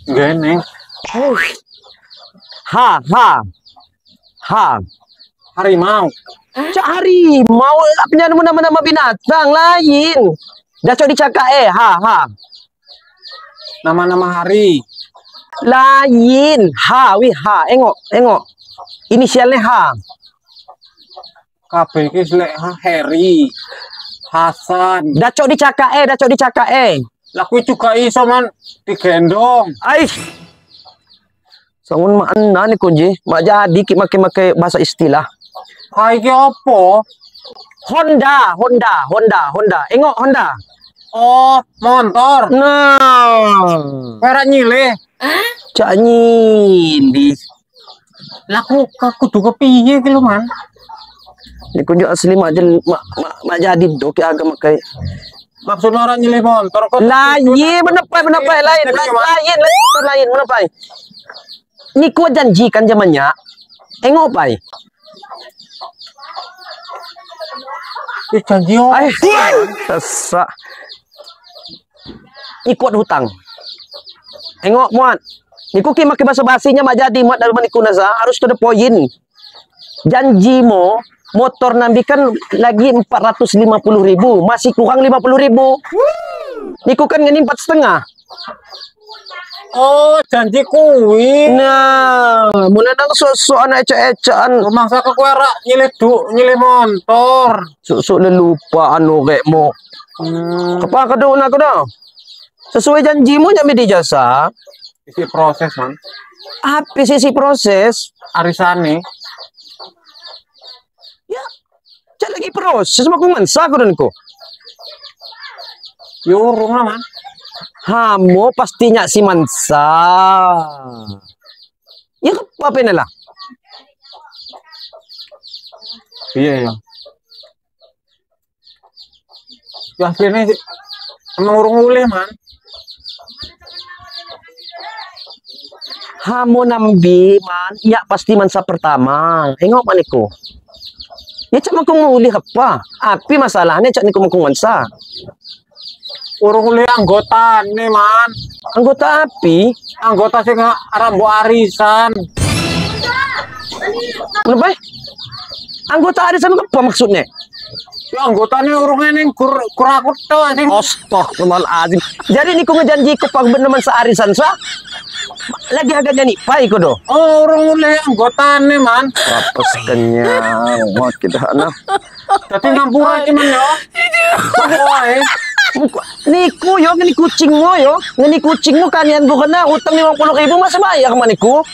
Gini. Ha ha. Ha. Harimau. Cak harimau apa nama-nama binatang lain. Dah cok dicakap ha ha. Nama-nama hari. Lain. Ha wi ha. Engok, engok. Inisialnya H. Kabeh iki selek Harry. Hasan. Dah cok dicakap dah cok dicakap Lah kuwi juga iso man digendong. Ai. Sangun makna ni kunji, mak jadi ki make-make bahasa istilah. Ha iki opo? Honda, Honda, Honda, Honda. Engok Honda. Oh, motor. Nah. Perak nyilih. Cak nyilih. Lah ku kudu kepiye iki lho, Man? Ni kunjuk asli mak mak jadi do ki agak makai. Maksudnya orang nyilih motor kok. Lah ye menepai lain lain lain lain menepai. Niku janji kan zamannya. Engok pai. Janji oh. Ai, sesak. Ikut hutang. Engok muat. Niku ki make bahasa basinya mak jadi muat dalam niku nasa harus to the point. Janjimu motor nambi kan lagi 450.000, masih kurang 50.000. Niku kan ngeni 4,5. Oh, janji kuwi. Nah, mulai nang sok-sok anak ecek-ecekan. Mangsa ke kowe rak nyilih duk, nyilih motor. Sok-sok lelupa anu rekmu. Apa kado nak dah? Sesuai janjimu nyambi di jasa. Isi proses, Man. Apa sisi proses? Arisane. Ya, cak lagi proses aku mansa aku dan ko. Yurung lah, Man. Hamo pastinya si mansa. Ya apa penela? Iya ya. Ya aslinya emang urung ulih, Man. Hamo nambi, Man, ya pasti mansa pertama. Engok maniku. Ya cak mangkung ulih apa? Api masalahnya cak niku mangkung mansa. Urung ulih anggota nih, Man. Anggota api? Anggota sing rambu arisan. Kenapa? Anggota arisan apa maksudnya? Ya anggotanya urung ning kur aku tok sing. Astagfirullahalazim. Jadi niku ngejanji ku pag bener mansa arisan sa? Lagi harganya nih, pai kodo. Oh, urung ulih anggotane, Man. Apes kenyang, wah kita ana. Dadi ngampura iki men yo. Wae. Niku yo ngeni kucingmu yo, ngeni kucingmu kanian bu kena utang 50.000 masa bayar man niku.